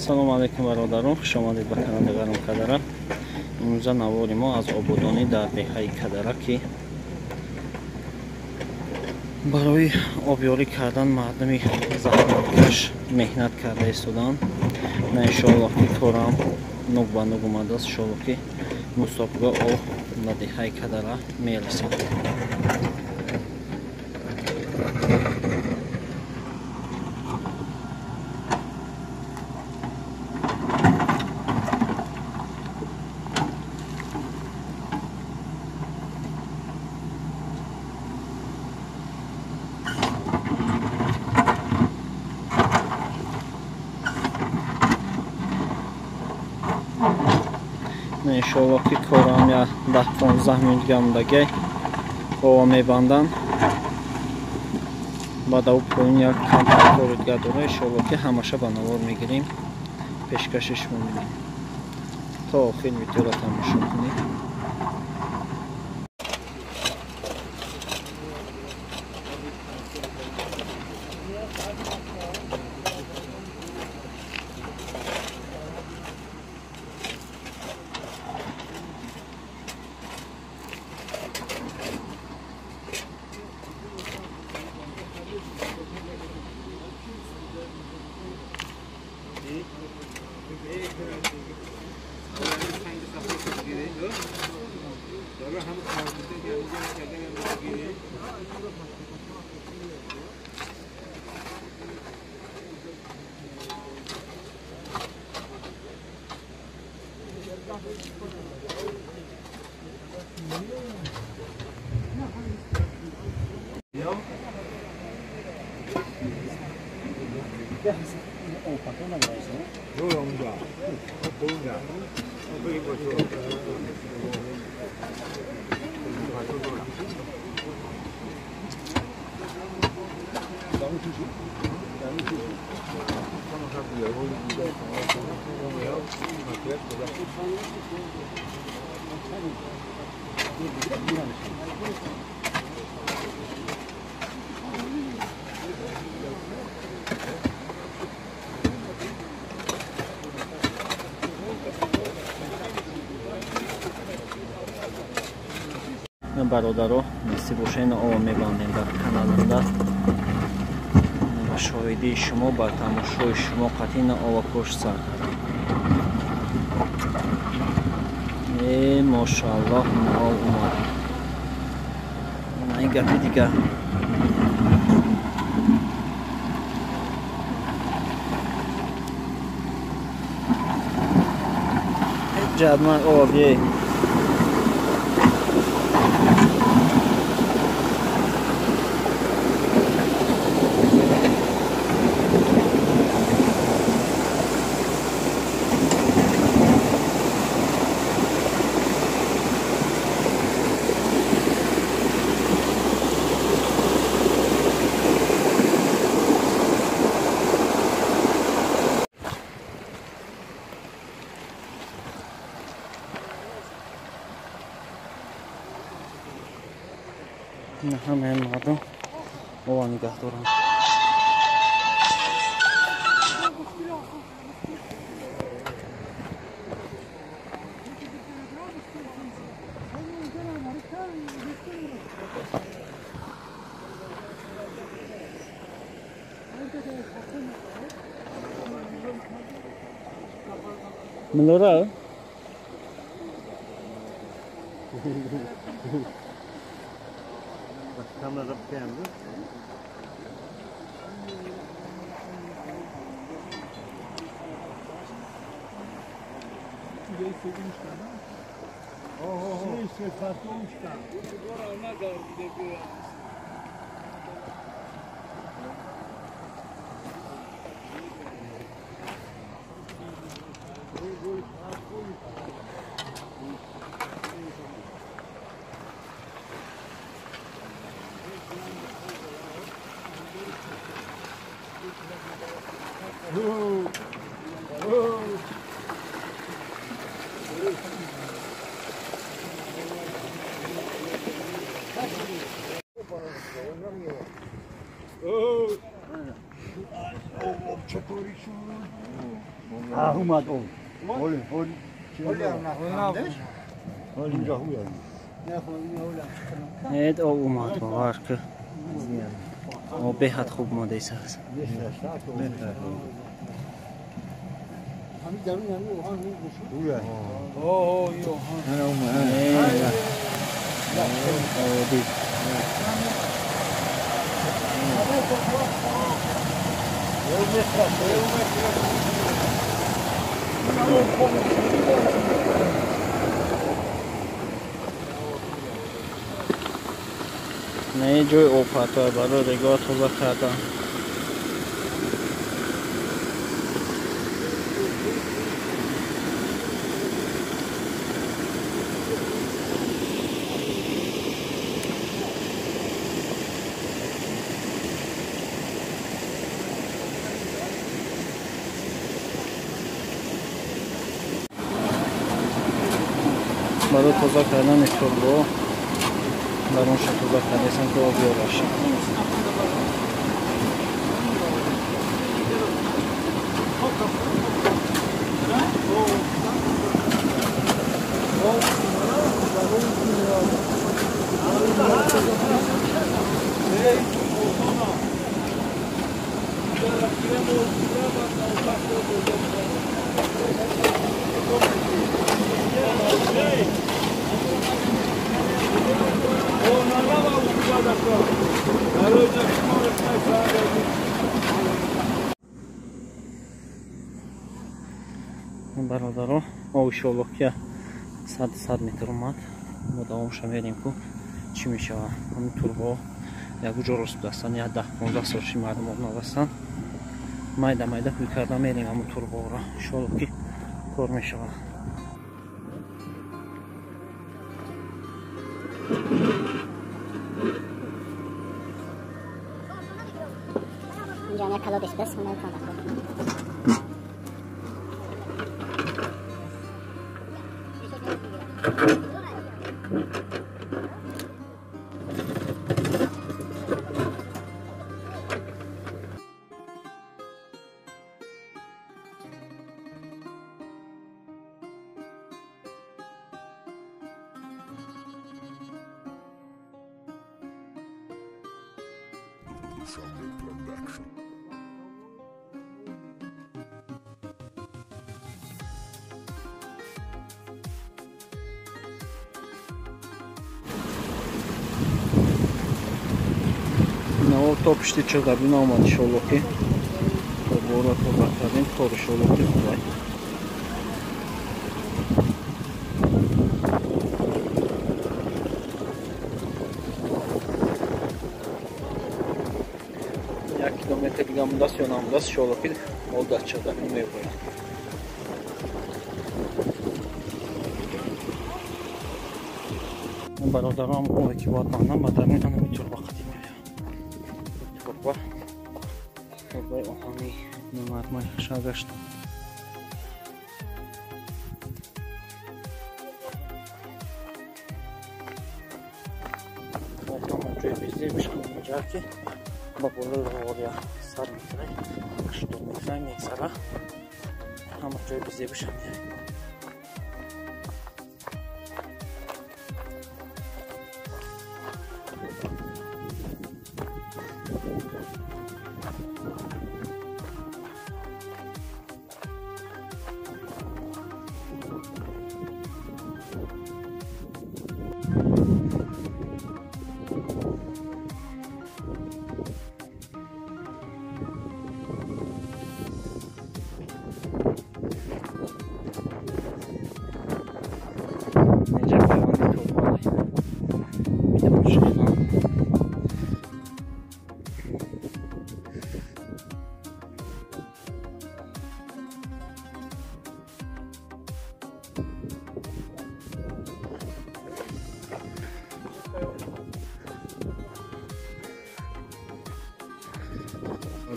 Салом алейкум бародарон, хуш омадед ба канали Ғарм Кадара. Имрӯза навори мо аз ободонӣ дар деҳаи Кадара, ки барои обёрӣ кардан мардуми заҳматкаш меҳнат карда истоданд. На иншоаллоҳ ки корам нуг ба нуг омадааст, иншоаллоҳ ки мусобиқа об ба деҳаи Кадара мерасад. Иншоаллоҳ ки корам я 10-15 минут гамдагай ова мебандам. Баъд ав поин як камтар кори дигар дора. Иншоаллоҳ ки ҳамаша ба навор мегирем, пешкаши шумо медиҳем. То охир видеоро тамошо кунед. Бародаро, насиб боша ина ова мебандем дар каналында. Ба шоҳидии шумо, ба тамошои шумо қатъи ина ова кош сар кардам. Э, мошааллоҳ, ина об омад. Ин гапи дигар. Ҷадман ова биёй. Ҳамаи мардум ова нигаҳ доранд. Милора? Омад об. Ед об омад, бовар ки. Об беҳад хуб омадаист. Не ҷои обпартоя барои регоҳ тоза кардан. Барои тоза кардани турбо дарунша тоза кардасан ки об ёраша. Бародаро, иншоаллоҳ ки 100 метр омад. Мо давомша мерем ку чӣ мешавад. Ҳамин турбо як ҷо рост будастанд, 10-15 сол ши мардум об надастанд. Майда майда ҳуй карда мерем ҳамин турборо. Иншоаллоҳ ки кор мешавад. То пишти чиқда бино омад иншоаллоҳ ки тобора тоза кардем, кор иншоаллоҳ ки хубай. Як километр дига мондааст ё намондааст, иншоаллоҳ ки об дар чиқда бино мебояд. Бародарам оне ки бояд манам ба даруни ҳамин турба қатӣ меояд. Турба турбаи оҳанӣ номардмай шагашт. Ҷои безебиш инҷа ки ба болои роғория 100 метра 80 метра мегзара. Ҳама ҷои безебиш ҳамин.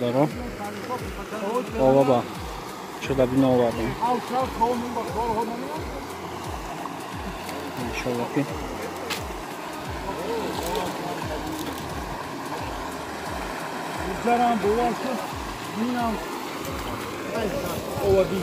Бародаро, ова ба чуда бино овардем. Иншоаллоҳ ки Гузарам бовар шуд, бинам. Овади.